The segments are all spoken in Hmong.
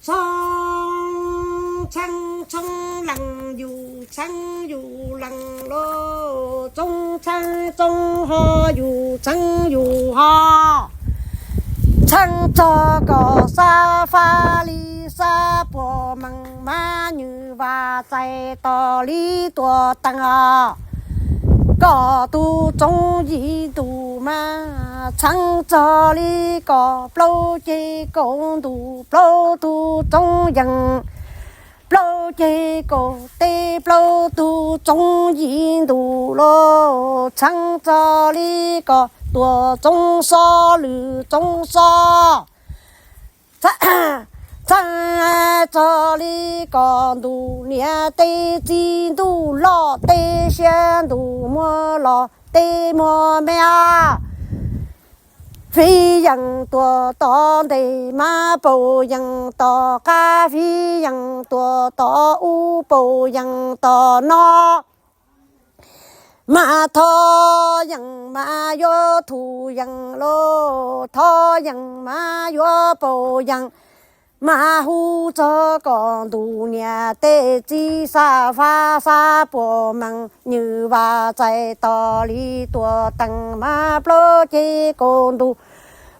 Txhoov txheeb txhoov lees yus txheeb yus lees lauj, txhoov txheeb txhoov ho yus txheeb yus ho. Txheeb txog kom xab fab li xab puas mees mas nws vas txais tos li tuas tees os. Kom tus txoov yim ntus mas txheeb txog li kom plaub ceg kaum ntuj plaub tug txoov yees, plaub ceg kaum teb plaub tug txoov yim ntus los txheeb txog li kom tuam txoov xob lwm txoov xob. Txheeb txog li kom ntuj niam teb txiv ntuj loj teb siab ntuj muag los teb muag me os. Fiv yees tuam tom ntej mas paus yees tom qab, fiv yees tuam tom ub paus yees tom no. Mas thov yees mas yuav thum yees lauj, thov yees mas yuav paus yees. Mas hu txog kom ntuj niam teb txiv xab fab xab puas mees nws vas txais tos li tuas tees mas plaub ceg kaum ntuj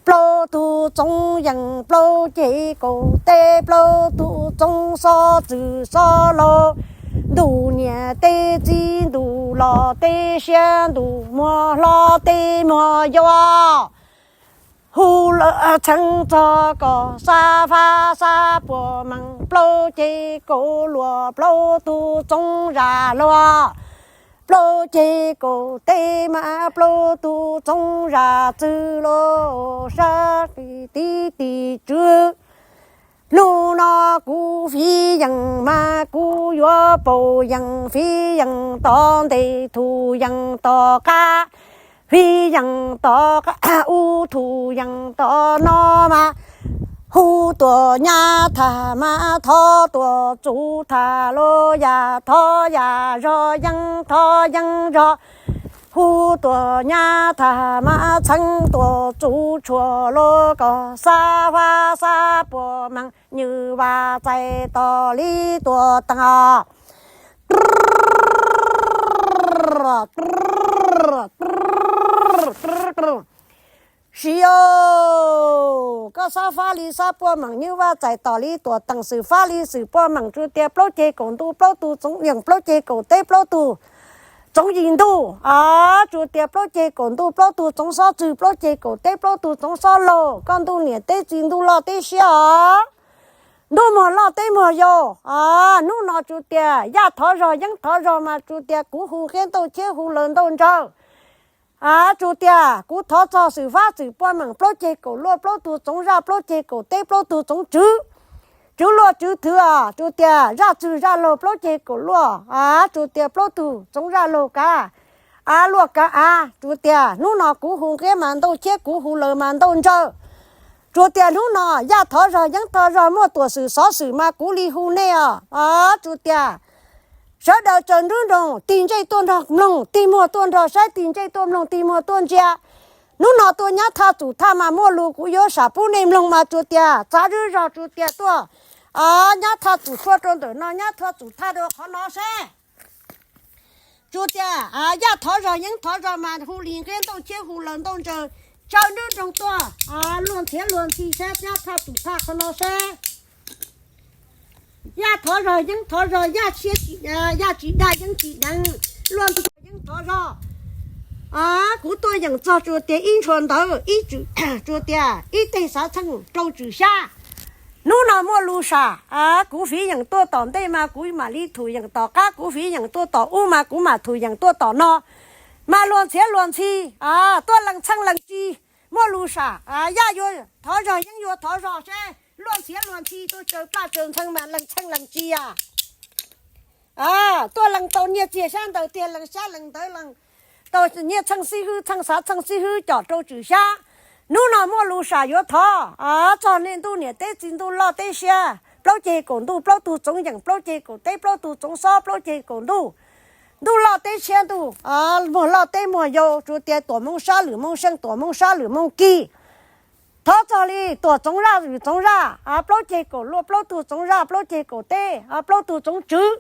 plaub tug txoov yees, plaub ceg kaum teb plaub tug txoov xob txwm xob laus. Ntuj niam teb txiv ntuj loj teb siab ntuj muag hlob teb muag yau. Hu lawm txheeb txog kom xab fab xab puas mees plaub ceg kaum luaj plaub tug txoov zam luaj, plaub ceg kaum teb mas plaub tug txoov zam txwm lauj, sab qis tib tis tswv. Hnub no kuv fiv yees mas kuv yuav paus yees, fiv yees tom ntej thum yees tom qab, fiv yees tom qab ub thum yees tom no mas hu tuam nyab thaj mas thov tuam txuv thaj los yam thov yam zog yeeb thov yeeb zog. Hu tuam nyab thaj mas txheeb tuam txuv tshuaj los kom xab fab xab puas mees nws vas txais tos li tuas tees os. Siv, koj xab fab li xab puas mees nws vas txais tos li tuas tees, xwm fab li xwm puas mees tsuas tias plaub ceg kaum ntuj plaub tug txoov yees, plaub ceg kaum teb plaub tug txoov yim ntuj, a, tsuas tias plaub ceg kaum ntuj plaub tug txoov xob txwm, plaub ceg kaum teb plaub tug txoov xob laus, koj ntuj niam teb txiv ntuj loj teb siab os. Ntuj muag loj teb muag yau, a, hnub no tsuas tias yaj thov zog yeeb thov zog mas tsuas tias kuv hu nqia ntauj cheb hu laws ntauj ntsawg. A, tsuas tias kuv thov txog xwm fab xwm puas mees plaub ceg kaum luaj plaub tug txoov zaj, plaub ceg kaum teb plaub tug txoov tswv, tswv luaj tswv thwv os, tsuas tias zaj txwg zaj laug plaub ceg kaum luaj, a, tsuas tias plaub tug txoov zaj laug kav, a, luaj kav av, tsuas tias hnub no kuv hu nqia mas ntauj cheb kuv hu laws mas ntauj ntsawg. Tsuas tias hnub no yaj thov zog yeeb thov zog muaj tuam xwm xov xwm mas kuv li hu nej os, a, tsuas tias sawv daws tsaws nruab nroog tig ntsej tuaj nrog mloog, tig muag tuaj nrog saib, tig ntsej tuaj mloog tig muag tuaj ntsia. Hnub no tuaj nyab thaj txum thaj mas muaj lus kuv yuav sam pub nej mloog mas tsuas tias txav zog tsuas tias tuaj, a, nyab thaj txum tuaj rau ntawm no, nyab thaj txum thaj rau qhov no seb. Tsuas tias, a, yaj thov zog yeeb thov zog mas hu li nqia ntauj cheb hu laws ntauj ntsawg, tsaws nruab nroog tuaj, a, luag ntxhiav luag ntxhi seb nyab thaj txum thaj qhov no seb. Yaj thov zog yeeb thov zog, yaj siab tsis, yaj tsis dag yeeb tsis deev, luag ntxhi yeeb thov zog. A, kuv tuaj yeem txog tsuas tias ib ntshua ntawd ib tswm, tsuas tias ib teg xav txheej rau tswm xyab. Hnub no muaj lus sam, a, kuv fiv yeem tuaj tom ntej mas kuv mam li thum yeem tom qab, kuv fiv yeem tuaj tom ub mas kuv mam thum yeem tuaj tom no. Mas luag ntxhiav luag ntxhi, a, tuaj lees txheej lees tsi, muaj lus sam, a, yaj yuav thov zog yeeb yuav thov zog seb luag ntxhiav luag ntxhi tuaj tsaws plaj tsaws ntxhee mas lees txheej lees tsi a. A, tuaj lees tau nyiaj txiag xyab ntawv tiag, lees xyab lees ntawv lees tau nyiaj txheej xib hwb, txheej xav txheej xib hwb com rau tswm xyab. Hnub no muaj lus sam yuav thov, a, txog nej ntuj niam teb txiv ntuj loj teb siab, plaub ceg kaum ntuj, plaub tug txoov yeem, plaub ceg kaum teb, plaub tug txoov xob, plaub ceg kaum ntuj, ntuj loj teb tshiab, ntuj muag loj teb muag yau, tsuas tias tuam hmoov sab lwm hmoov seej, tuam hmoov sab lwm hmoov kig. Thov txog li tuam txoov zaj lwm txoov zaj, plaub ceg kaum luaj, plaub tug txoov zaj, plaub ceg kaum teb, plaub tug txoov tswv,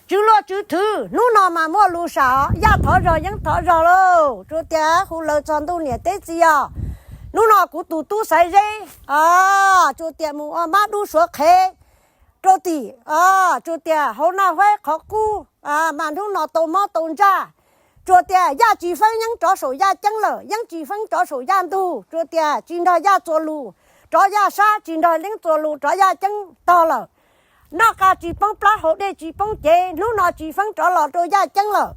tswv luaj tswv thwv. Hnub no mas muaj lus sam, yaj thov zog yeeb thov zog lauj, tsuas tias hu lawv txog ntuj niam teb txiv os. Hnub no kuv tus tub Xaiv Zeb, tsuas tias mus ua mab dub suav qhev rau tim, tsuas tias hauv Naj Huaib qhov qub, mas hnub no tau mob tau ntsaj. Tsuas tias yaj tsis feeb yeeb rov saum yaj ceeb lawm, yeeb tsis feeb rov saum yaj ntug, tsuas tias tsis nrog yaj txuas lus rov yaj sab, tsis nrog yeeb txuas lus rov yaj ceeb tog lawm. Noj qa tsis poob plab, haus dej tsis poob cev, hnub no tsis feeb rov los rau yaj ceeb lawm.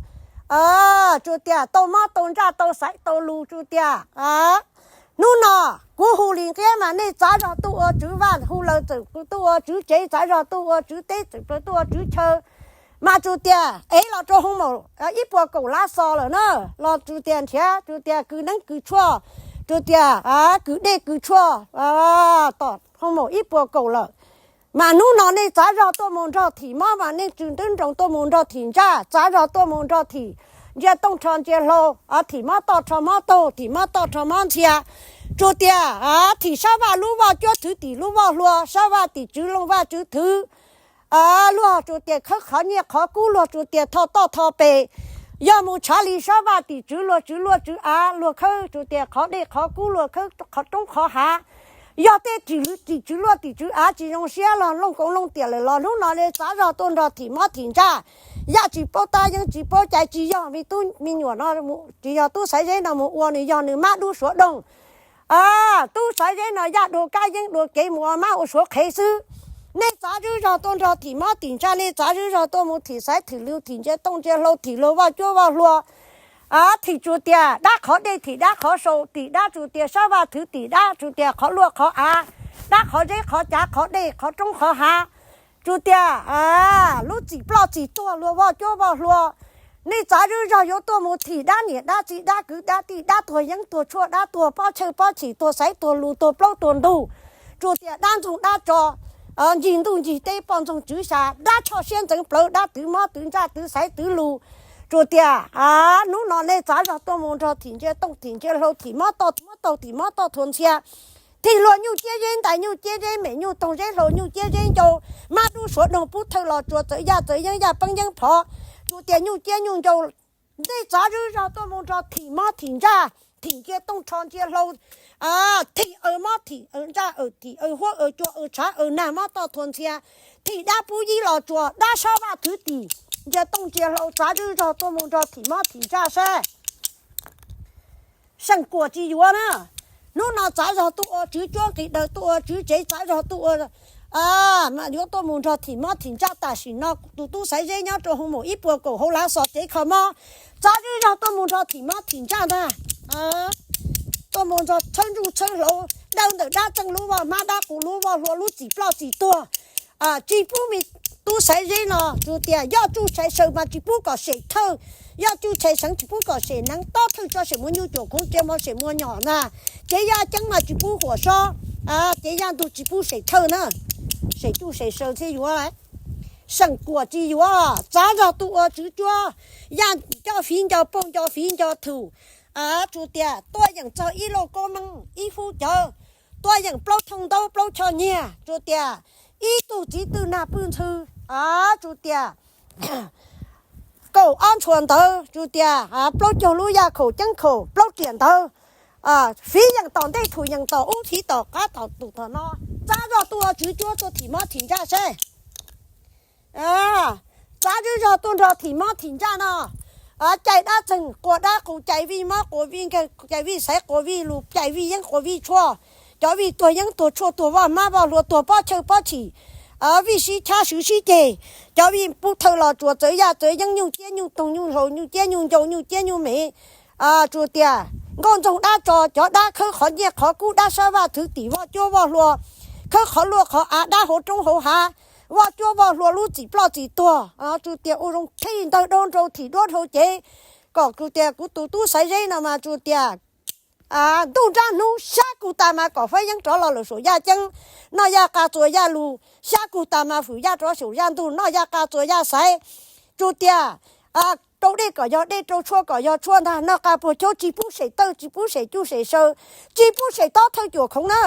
Tsuas tias tau mob tau ntsaj, tau xaiv tau lus, tsuas tias hnub no kuv hu li nqiab mas nej txav zog tuaj ua tswv vaj, hu lawv txawm tuaj ua tswv tsev, txav zog tuaj ua tswv teb, txawm tuaj ua tswv chaw. Mas tsuas tias ev los rau hoo maum ib puas kaum lab xos lawm na, los tsuas tias nrhiav, tsuas tias kws neeb kws tshuaj, tsuas tias kws dej kws tshuaj, tom hoo maum ib puas kaum lawm. Mas hnub no nej txav zog tuaj mus nrog thim mob, mas nej tsw twb nroos tuaj mus nrog thim ntsaj, txav zog tuaj mus nrog thim ntsia tooj rho ntsia hlau, thim mob toj rho mob taug, thim mob toj rho mob ntxhia. Tsuas tias thim sab vaj lub voj cuab, thwv tim lub voj hlua, sab vaj tim tswv looj vaj tswv thwv. Luag tsuas tias khawb qhov nyiaj qhov kub, luag tsuas tias tho toj tho pes. Yog mus tshav li sab vaj tim tswv luag, tswv luaj tswv av luag khawb, tsuas tias qhov dej qhov kub luag khawb qhov roob qhov hav. Yog tej tim tswv luaj tim tswv av tsis zoo siab los looj koov looj tiam lawm los hnub no nej txav zog tuaj nrog thim mob thim ntsaj. Yaj tsis paub tab yeeb tsis paub cai, tsis yog me tub me nyuam no, tsis yog tub Xaiv Zeb no mus ua, nws yog nws mab dub suav doog. Tub Xaiv Zeb no yaj dua kab yeeb dua kev mus ua mab ua suav qhev xwb. Nej txav zog tuaj nrog thim mob thim ntsaj, nej txav zog tuaj mus thim xaiv thim lus, thim ntsia tooj ntsia hlau, thim luag voj cuab voj hlua. Thim tsuas tias dab qhov dej, thim dab qhov sau, thim dab tsuas tias sab vaj thwv, thim dab tsuas tias qhov luaj qhov av, dab qhov zeb qhov cav, qhov dej qhov roob qhov hav. Tsuas tias lub txim ploj txim tuag luag voj cuab voj hlua. Nej txav zog yuav tuaj mus thim dab niam dab txiv, dab kwv dab tij, dab tuag yeeb tuag tshuaj, dab tuag pob chawj pob chim, tuag xaiv tuag lus, tuag plaub tuag ntug. Tsuas tias dab ntxoog dab tso, ncig ntuj ncig teb, poj ntxoog tswv xya, dab tshoj siab ntxeev plawv, dab twv mob twv ntsaj, twv xaiv twv lus. Tsuas tias hnub no nej txav zog tuaj mus nrog thim ntsia tooj thim ntsia hlau, thim mob toj mob taug, thim mob toj thuav ntxhia, thim luag nyuj ciab zeb ntais, nyuj ciab zeb mem, nyuj toog zeb hlau, nyuj ciab zeb ncau, mab dub suav doog pub thawj los tsuas txawv yaj txawv yeeb, yaj peeb yeeb phov. Tsuas tias nyuj ciab nyuj ncau, nej txav zog tuaj mus nrog thim mob thim ntsaj, thim ntsia tooj rho ntsia hlau, thim aws mob thim aws ntsaj, aws thim aws huab aws cua aws tshav aws nag mob toj thuav ntxhia, thim dab pub yib los tsuas dab sab vaj thwv tim, ntsia tooj ntsia hlau, txav zog tuaj mus nrog thim mob thim ntsaj saib. Seem kuam tsis yuav na. Hnub no txav zog tuaj ua tswv cuab nqis daws, tuaj ua tswv tsev, txav zog tuaj ua, mas yuav tuaj mus nrog thim mob thim ntsaj. Tam sim no tus tub Xaiv Zeb nyob rau hoo maum ib puas kaum hauv lav xos tsev kho mob, txav zog tuaj mus nrog thim mob thim ntsaj ntag. Tuaj mus nrog txhawb ntsuj txhawb hlauv, dawb ntawm dab txeej lub voj, hmab dab qus lub voj hlua, lub txim ploj txim tuag. Tsis pub me tub Xaiv Zeb no, tsuas tias yoj tsuj tshais saw mas tsis pub kom sem thawj, yoj tsuj tshais seev tsis pub kom sem neev, tob thawj tso sem muaj nyuj cuam khoov, tsia mov sem muaj nyom na, cev yaj ceeb mas tsis pub huam sob, cev yaj ntug tsis pub sem thawj na, sem tsuj sem saw thiaj yuav. Seem kuam tsis yuav, txav zog tuaj ua tswv cuab, yaj nco fiv nco poog, nco fiv nco thum, tsuas tias tuaj yeem txog ib lauj kaub meej ib hub cawv, tuaj yeem plaub thooj ntaub plaub choj nyiag, tsuas tias ib tug txiv twj nag pwj ntxhw, tsuas tias kaum ob ntxhua ntawv, tsuas tias plaub caug lub yaj khaum ceeb khaum plaub riam ntawv, fiv yeem tom ntej thum yeem tom ub, fiv tom qab tom tus tom no, txav zog tuaj ua tswv cuab tuaj thim mob thim ntsaj saib. Txav zog tuaj nrog thim mob thim ntsaj no, cais dab txeeg quas dab qus, cais vij mob quas vij nkeeg, cais vij xaiv quas vij lus, cais vij yeeb quas vij tshuaj, cov vij tuag yeeb tuag tshuaj, tuag voj hmab voj hlua, tuag pob chawj pob chim, vij sib chab swv sib ceg, cov vij pub thawj los tsuas txawv yaj txawv yeeb, nyuj ciab nyuj toog nyuj hlau, nyuj ciab nyuj ncau, nyuj ciab nyuj mem, tsuas tias nkauj ntxoog dab tso, cov dab khawb qhov nyiaj qhov kub, dab sab vaj thwv tim voj cuab voj hlua, khawb qhov luaj qhov av, dab hauv roob hauv hav, voj cuab voj hlua lub txim ploj txim tuag, tsuas tias ua zoo thij ntawg dhau nrau thim duab dhau cev, kom tsuas tias kuv tus tub Xaiv Zeb no mas tsuas tias ntuj nrab hnub xyab kug tas mas kom fab yeeb rov los lawm saum yaj ceeb, noj yaj qa txuas yaj lug, xyab kug tas mas fwm yaj rov saum yaj ntug, noj yaj qa txuas yaj xaiv. Tsuas tias rau dej kom yog dej, rau tshuaj kom yog tshuaj ntag, noj qa puag chub, tsis pub sem tawj, tsis pub sem cuj sem saw, tsis pub sem tob thawj cuam khoov na.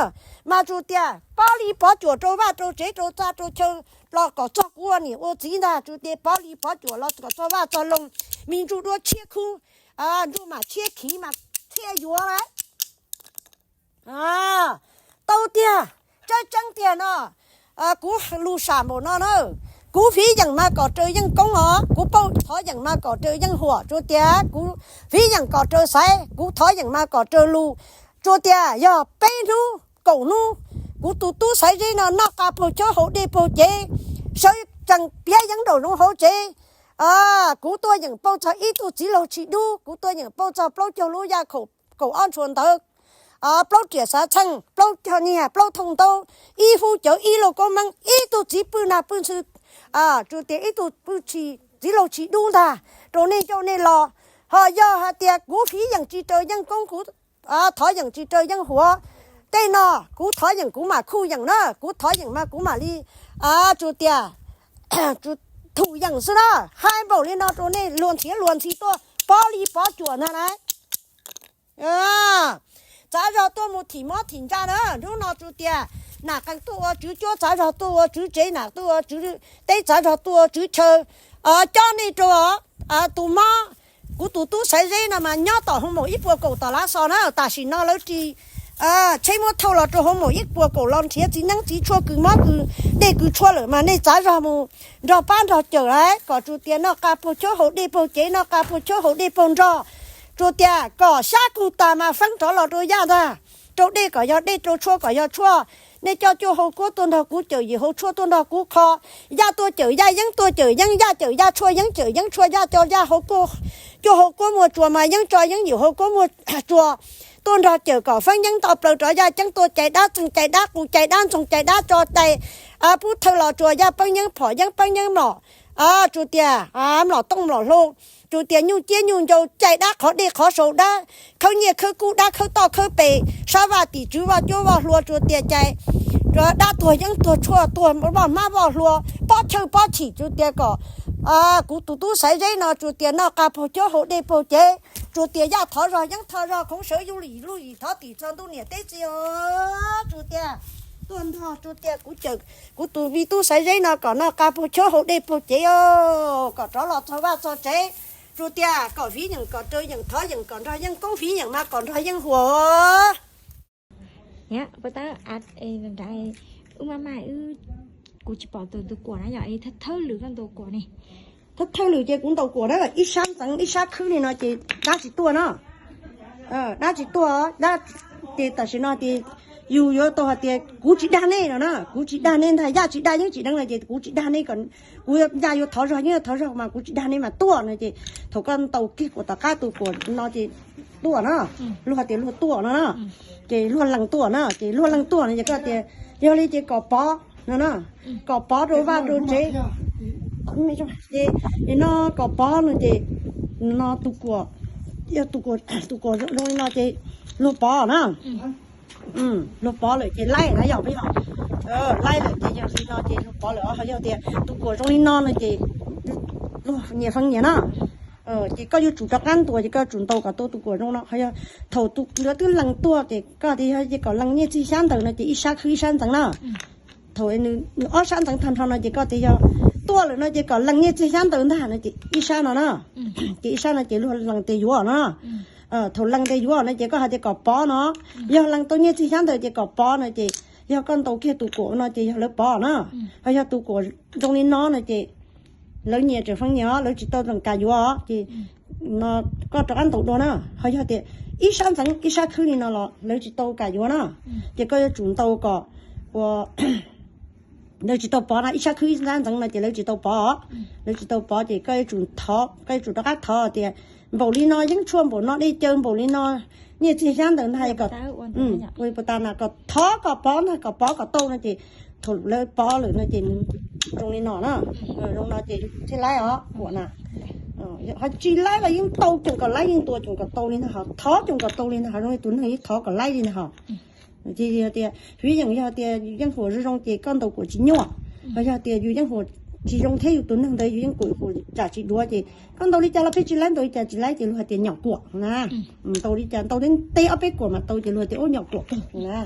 Mas tsuas tias pov li pov cuam rau vaj rau tsev rau txaj rau chaw los kom txog kuv ua niam ua txiv ntag. Tsuas tias pov li pov cuam los kom txog vaj txog loog, me ntsuj duab tshiab khub, ntsuj mam tshiab khiv mas thiaj yuav lawm. Tau tiag, tseeb tseeb tiag no, kuv lus sam npaum no na, kuv fiv yeem mas kom raws yeej koob os, kuv pauj thov yeem mas kom raws yeej huam. Tsuas tias kuv fiv yeem kom raws xaiv, kuv thov yeem mas kom raws lus. Tsuas tias yog peb hnub kaum hnub, kuv tus tub Xaiv Zeb no noj qa puag chub haus dej puag cev, sawv tsees piav yeeb nraum zoov hauv tsev. Kuv tuaj yeem pauj txog ib tug txiv laug tsis dub, kuv tuaj yeem pauj txog plaub caug lub yaj khaum kaum ob ntshua ntawd, plaub riam xav txheej, plaub cog nyiag, plaub thooj ntaub, ib hub cawv, ib lauj kaub meej, ib tug txiv pwj nag pwj ntxhw, tsuas tias ib tug pwj tsis, txiv laug tsis dub ntag, rau nej ncauj nej los. Ho yog hais tias kuv fiv yeem tsis raws yeej koob, kuv thov yeem tsis raws yeej huam, tej no kuv thov yeem kuv mam khuj yeem na, kuv thov yeem mas kuv mam li, tsuas tias thum yeem xwb na. Hais npaum li no rau nej luag nrhiav luag ntxhi tuaj pov li pov cuam ntag na. Txav zog tuaj mus thim mob thim ntsa na, hnub no tsuas tias nam qee tuaj ua tswv cuab, txav zog tuaj ua tswv tsev, nam tuaj ua tswv teb, txav zog tuaj ua tswv chaw. Coj nej rau tus mob, kuv tus tub Xaiv Zeb no mas nyob tom hoo maum ib puas kaum tom Lav Xos na, tam sim no lawv ris tsheb muab thauj los rau hoo maum ib puas kaum los nrhiav txiv neeb txiv tshuaj kws mob kws dej kws tshuaj lawm mas nej txav zog mus nrog pab nrog cawm kom tsuas tias noj qa puag chub haus dej puag cev, noj qa puag chub haus dej puag nrog. Tsuas tias kom xyab kug tas mas feeb rov los rau yaj ntag, rau dej kom yog dej, rau tshuaj kom yog tshuaj. Nej coj cuaj hau kuab tuaj nrog kuv cawm, yim hau tshuaj tuaj nrog kuv kho. Yaj tuaj cawm yaj, yeeb tuaj cawm yeeb, yaj cawm yaj, tshuaj yeeb cawm yeeb, tshuaj yaj coj yaj, cuaj hau kuab muaj tsuas mas yeeb tso yeeb, yim hau kuab muaj tsuas, tuaj nrog cawm kom feeb yeeb nto plaws rov yaj ceeb, tuaj cais dab txeeg cais dab qus cais dab ntxoog cais dab tso cais, pub thawj los tsuas yaj peeb yeeb phom yeeb peeb yeeb mlom, tsuas tias mlom tooj mlom hlau, tsuas tias nyuj ciab nyuj ncau, cais dab qhov dej qhov sau, dab khawb nyiaj khawb kub, dab khawb toj khawb pes, sab vaj tim tswv vaj cuab vaj hlua, tsuas tias cais dab tuag yeeb tuag tshuaj, tuag voj hmab voj hlua, pob chawj pob chim, tsuas tias kom kuv tus tub Xaiv Zeb no tsuas tias noj qa puag chub haus dej puag cev, tsuas tias yaj thov zog yeeb thov zog khoov, sawv yuj lim luj yim thov tim txog ntuj niam teb txiv os. Tsuas tias tuaj nrog, tsuas tias kuv cawm kuv tus me tub Xaiv Zeb no kom noj qa puag chub haus dej puag cev os, kom rov los txog vaj txog tsev. Tsuas tias kom fiv yeem kom raws yeem, thov yeem kom nrog yeej koob, fiv yeem mas kom nrog yeej huam. Ub, maj maj, kuv tsis pom tus kuam na yom, thawj thawj lwm koj ntaus kuam ne. Thawj thawj lwm ces kuv ntaus kuam na, ib sab ntxeev ib sab khwb li no ces dab tsis tuaj no. Dab tsis tuaj, dab, ces tam sim no ces yus yuav tau hais tias kuv tsis dag nej no na, kuv tsis dag nej ntag, yaj tsis dag yeeb tsis deev no ces kuv tsis dag nej, kuv yaj yuav thov zog yeeb yuav thov zog mas kuv tsis dag nej mas tuaj no ces thaum koj ntaus kiag kuam tom qab tus kuam no ces tuaj na, luag hais tias luag tuaj no na, ces luag lees tuaj na, ces luag lees tuaj no ces koj tias yog li ces kom pov no na, kom pov rau vaj rau tsev. Ces no kom pov no ces no tus kuam, yog tus kuam zoo li no ces luag pov na. Luag pov lawm ces laib na yom, laib lawm ces yog li no ces luag pov lawm. Ho yog tias tus kuam zoo li no no ces luag nyias feeb nyias na. Ces koj yuav tsum rov qab ntuas, ces koj yuav tsum ntaus kom tau tus kuam zoo no. Ho yog thaum tus lawv twb lees tuaj ces koj tias yog ces kom lees nyiaj txiag xyab ntawv no ces ib sab khwb ib sab ntxeev na. Thaum nws ob sab ntxeev tag nrho no ces koj tias yog tuaj lawm no ces kom lees nyiaj txiag xyab ntawv ntag no ces ib sab no na. Ces ib sab no ces luag lees tias yuav no. Thaum lees tias yuav no ces koj hais tias kom pov no. Yog lees tau nyiaj txiag xyab ntawv ces kom pov no ces yog koj ntaus kiag tus kuam no ces yog lawv pov na. Ho yog tus kuam zoo li no no ces lawv nyias tseem feeb nyias, lawv tsis tau tseem kam yuav ces no koj rov qab ntaus dua na. Ho yog tias ib sab ntxeev ib sab khwb li no los lawv tsis tau kam yuav na. Ces koj yuav tsum ntaus kom ua, lawv tsis tau pov na, ib sab khwb ib sab ntxeev no ces lawv tsis tau pov. Lawv tsis tau pov ces koj yuav tsum thov, koj yuav tsum rov qab thov tias npaum li no yeeb tshuaj npaum no dej cawv npaum li no nyiaj txiag xyab ntawv ntag, kom, ua puas tas na, kom thov kom pov ntag, kom pov kom tau no ces thaum lawv pov lawm no ces nws zoo li no na, zoo no ces thiaj laib os kuam na. Ho tsis laib los yeej tau, coom kom laib yeej tuaj coom kom tau li ntag hos, thov coom kom tau li ntag hos, zoo li tus neeg yeej thov kom laib li ntag hos. Ces tias, Viv Yeem, yog tias yus yeej huam zoo zoo ces koj ntaus kuam tsis nyuaj, los yog tias yus yeej huam tsis zoo thiab yus tus neeg ntawd yus yeej kuam tsam tsis duav ces koj ntaus li cas los peb tsis laib, ntaus li cas tsis laib, ces luag hais tias nyom kuam na. Ntaus li cas, ntaus li teb ob peb kuam mas tau, ces luag tias ub nyom kuam kawg na.